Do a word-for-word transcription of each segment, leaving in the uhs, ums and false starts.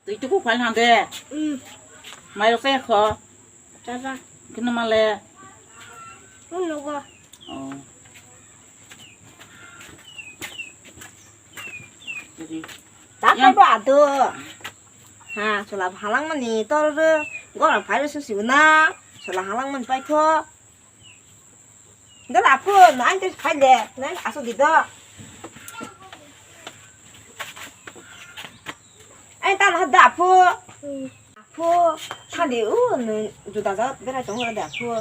Twi tuku phai hande. Hmm. Mai rok se kho. Chacha. Kino male. Kun logo. Oh. Jadi. Takai yang bo ado. Ha, sola halang mani tor ro. Gora phai ro susi na. Sola halang mani pai kho. Dala aku, na ante phai le, na aso di do. Ai ta na da apu. Apu, thadi u, nu juda ja berai tong da apu.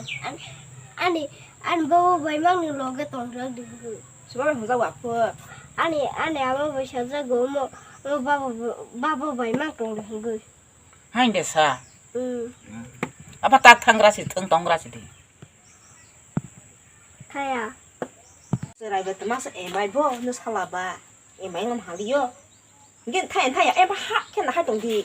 Ani, ani babu bai mang ni loge tong jak di. Suba bai hung jak apu. Ani, ani ama bai sa jak go mo, mo babu, babu bai mang tong di hung. Hain de sa. Hmm. Apa tak thangra si, thang tongra si di. Thaya. Serai ba tma se emai bo, nus hala ba. Emai ngam hali yo. Gen thaya, thaya, eba ha, ken ha tong di.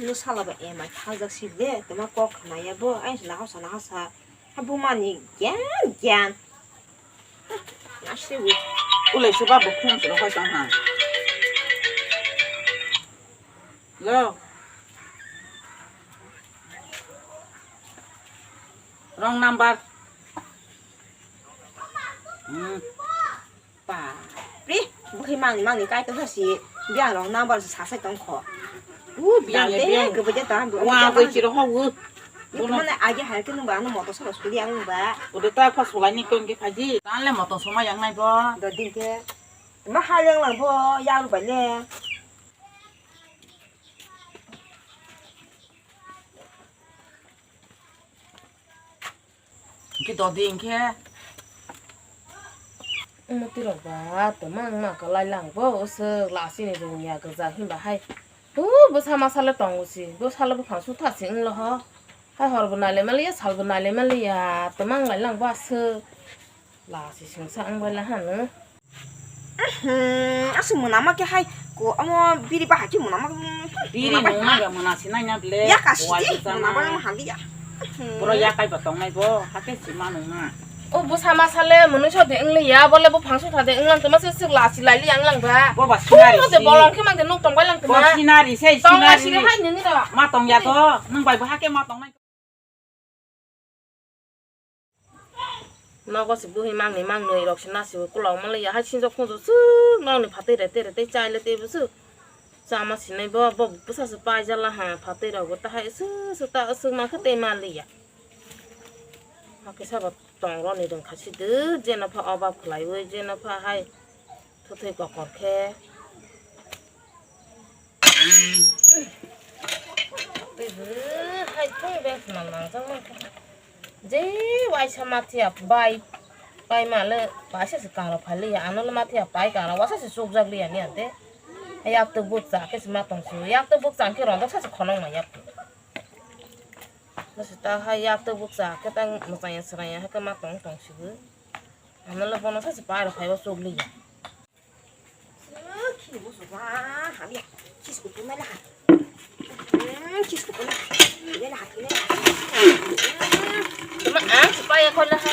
Nus hala ba emai thajak si de, tma kok na ya bo, ai na hausa, na hausa. Ha bu mani, gen, gen. Nasi wi. Ulai se ba bo khum se ro hoi tong ha. Hello. Wrong number. Hmm. Pa. Pri, bukhi mang mang ni kai to si. Bia wrong number sa sai tong kho. U bia de ke beje ta. Wa bai chiro ho u. Ni mana age hai ke nung ba no moto sa suli ang ba. Ude ta pha sulai ni kon ke phaji. Tan le moto soma yang nai bo. Do din ke. Ma ha yang lang bo ya ru ba le. Hingke dodi hingke. Omo tirok ba, tongma wngma kwlai lang bo, aswk lachini rung ya kwchak hinba hai. Tu bwsa masa le tongo si, bwsa le buphang sutha si wnglo ho. Hai hor bo nai lai maliya, sal bo nai lai maliya, tongma wng lai lang bo aswk. Lachi singsa wng bai la hano. Aswk mwnama khe hai ko omo biri bahai khe mwnama. Biri nungna ga mwnasi naina ble. Ya kasi di mwnama yang handi ya. Boro ya kai ba tongnai bo hake si ma nungna. O bwsa masa le mwnwi so de wng li ya, bo le buphang sutha de wng lang tongma se swk lachi lai li yang lang ba. Bo ba sinari de si. Bolong khe mang de nuk tong bai lang tongma. Bo sinari se sinari. Tong lachi hai nini ro. Ma tong ya to, nung bai bo hake ma tongnai. Nogo se buhi mangni mangnwi rok se nasi ukulok manliya hai sinjok khunju swk nokni phatwi re tere tei chai le teibo swk chama sinai bo bo bwsa se paijala ha phatwi rok bo tahai swk swk ta swk ma khe tei manliya hakhe sabo tong roni rwng kha sidwk jeno pha obab khwlaiwi jeno pha hai. Thuthwi kokor khe. Twi bwrwi hai thung beng khna nangjak mankha. Je waisa mathiya bai, bai male waisa se karo phaliya, ano le mathiya pai karo, waisa se chukjak liya ni ante. Yak twi bukcha khe se ma tong si, yak twi bukcha khe rondok sa se khonok ma yak. Bwswk ta hai yak twi bukcha khe tang mwchangya swrangya hai khe ma tong tong si bo. Ano le bono sa se pai rok phai o chukliya. Khini musu ba hamya. Khis kutu nai la ha. Hmm, khis kutu nai. Nai la ha, nai la ha. Tuma ang supaya ko la ha.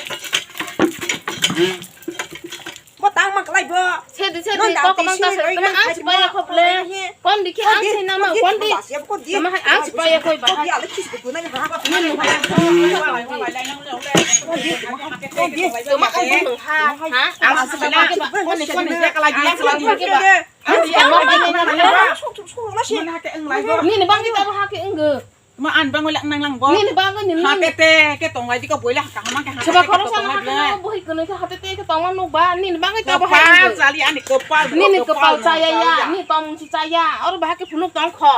Bo tang ma klai bo. Sedi, sedi, kok mang ta sedi, tuma ang supaya ko ble. Kon di ki ang sina ma, kon di. Tuma hai ang supaya ko ba. Kon di, ale khis kutu nai ha. Tuma ang bumung ha. Ha? Ang supaya ko ba. Kon di, kon di, kon di. Nini bangwi tabo hake wngwi. Ma an bangwi lang nang lang bo. Nini bangwi nini. Hate te ke tong lai diko boila kaham ke hate. Seba khoro sa hake na bohi kono ke hate te ke tong man nuk ba. Nini bangwi tabo hake. Kopal chali ani kopal. Nini kopal chaya ya. Ni tong si chaya. Oro ba hake phunuk tong kho.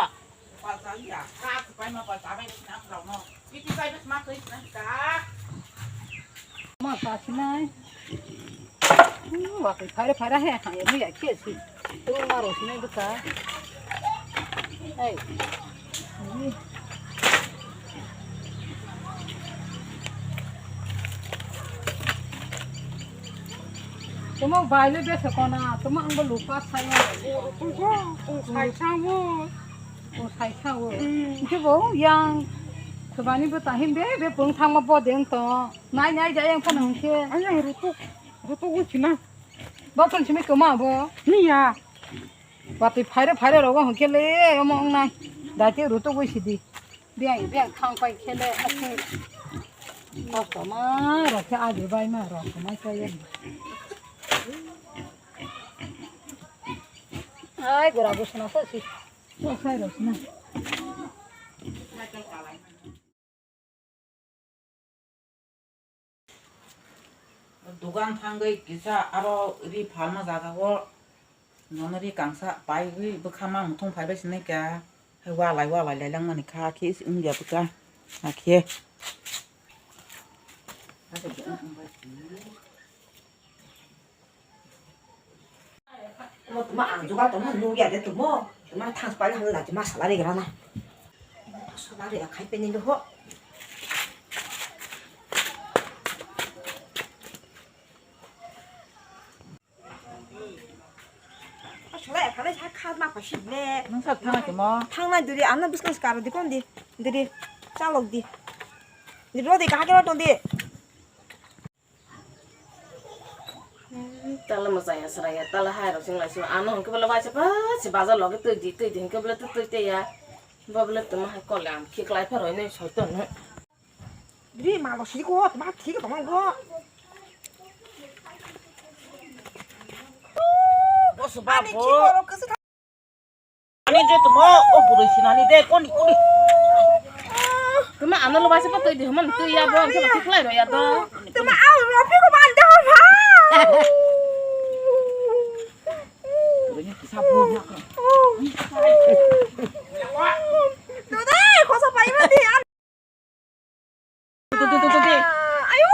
Kopal chali ya. Ha, kopal ma kopal chaba ni nang rao no. Piti sai bes ma koi nang ka. Ma sa sinai. Wa koi phare phare he ha ya mi ya khe si. Tu ma ro sinai bwsa. Ei. Tamo bai le bese kona, tamo ang bo lupa sayo. Sai sango. O sai sango. Ke bo yang. Tobani bo tahim be, be pung thangma bo deng to. Nai nai jai ang phano hwnkhe. Ayang rutuk, rutuk wngkhe na. Bo phano simi kwma bo. Niya. Watwi phaire phaire rogo hwnkhe le omo wngnai. Daite rutugwi sidi. Biyang biyang thang pai khe le aswk kosto ma rok khe agi bai ma rok mai khe. Ai gora gusna sa si. Sok sai rok na. Dugan thangwi kisa aro ri phalma jaga o nono ri kangsa paiwi bwkha ma muthung phaibai sinai kha. Hai walai walai lai langmani kha khe wngya bwkha. Hakhe. Omo tuma ang jugal tongma nugya de tumo. Tuma thang pai hang lati ma salary gra na. Salary a khai pe ni do ho. Salary a khai sa kha ma pa shi ne. Nang sa thang timo. Thang na duri amna business karo di kon di. Duri chalok di. Di ro di ka ha ke ro tong di. Hmm, tala mwchang ya, chwrai ya, tala hai rok sing lai sing. Ano hwnkhe bole waisa pa se bazar loge twi di, twi di hwnkhe bole twi twi tei ya. Bo bole tuma hai kol ya, khiklai phar hoi nai soiton no. Bri ma lo siri ko, tuma thik tong go. Bosu ba ani bo. Khik oro kwswk. Ani je tumo o burui sinani de koni koni. Tuma ano lo basa pa twi di human twi ya bo, ang se ba khiklai ro ya do. Tuma au ro pi ko ban da ha. Burui ni kisa bu na ko. Dode, khosa pai ma di. Tu, tu, tu, tu, tu. Ayo.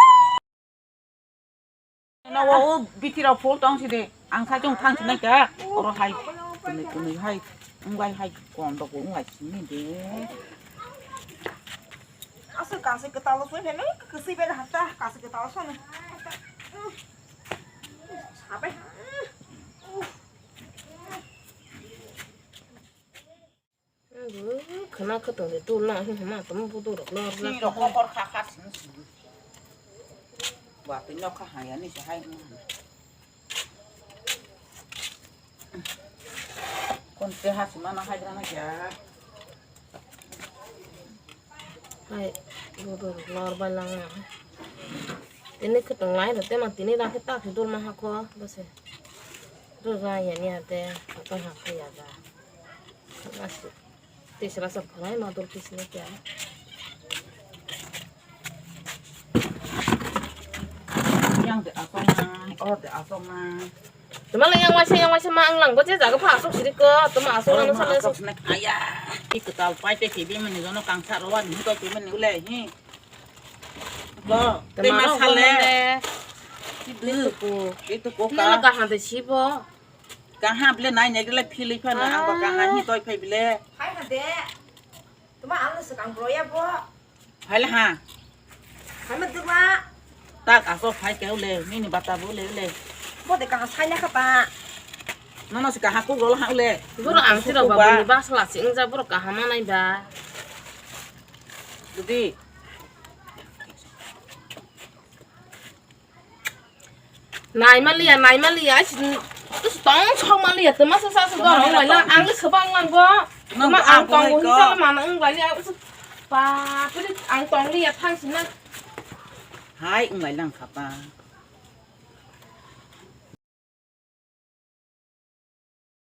Na wa o biti rok phol tong si de. Ang sai tong thang sinai ka. Oro hai. Kuni kuni hai. Ungbai hai. Kon dok ungbai sini de. Asal kasi ketalo so ne, kasi beda hata, kasi ketalo so ne. Sabai. Khwna khwtwng de tul na hwnma tamo buduk rok lor na. Sini rok kokor kha kha sini sini. Ba twi nok kha haya ni se hai. Kon te ha sima na hai dana kya. Hai buduk rok lor bai lang na. Tini khwtwng lai rok te ma tini rakhe tak dul ma ha kho bose. Dul ga ya ni ate apa ha kho ya ga. Asik. Tisra sa phalai ma dul tisni kya. Yang de asong na, or de asong na. Tuma le yang waisa, yang waisa ma ang lang bo je jaga pha asok siri ko, tuma asok lang sa le asok. Aya, ki kwtal pai te ki bi mani jono kangsa ro wa ni ko ki mani ule hi. Ko, te ma sale. Itu ko, itu ko ka. Nana ka hande sibo. Kaha bile nai nai gele philwi phano ang ba kaha hi toi phai bile. Hai ha de. Tuma ang se kang bro ya bo. Hai le ha. Hai ma duma. Tak aso phai ke ule nini bata bo le ule. Bo de kaha sai na kha ta. Nono se kaha ku gol ha ule. Boro ang siro ba bini ba sala sing ja boro kaha ma nai ba. Dudi. Nai maliya, nai maliya, ais, tus tong sok maliya, tuma sa sa sa dorong lai la, ang le sebang lang bo. Tuma ang tong bo hisa mana ang lai ya, pa, puli ang tong liya thang sina. Hai, ang lai lang kha pa.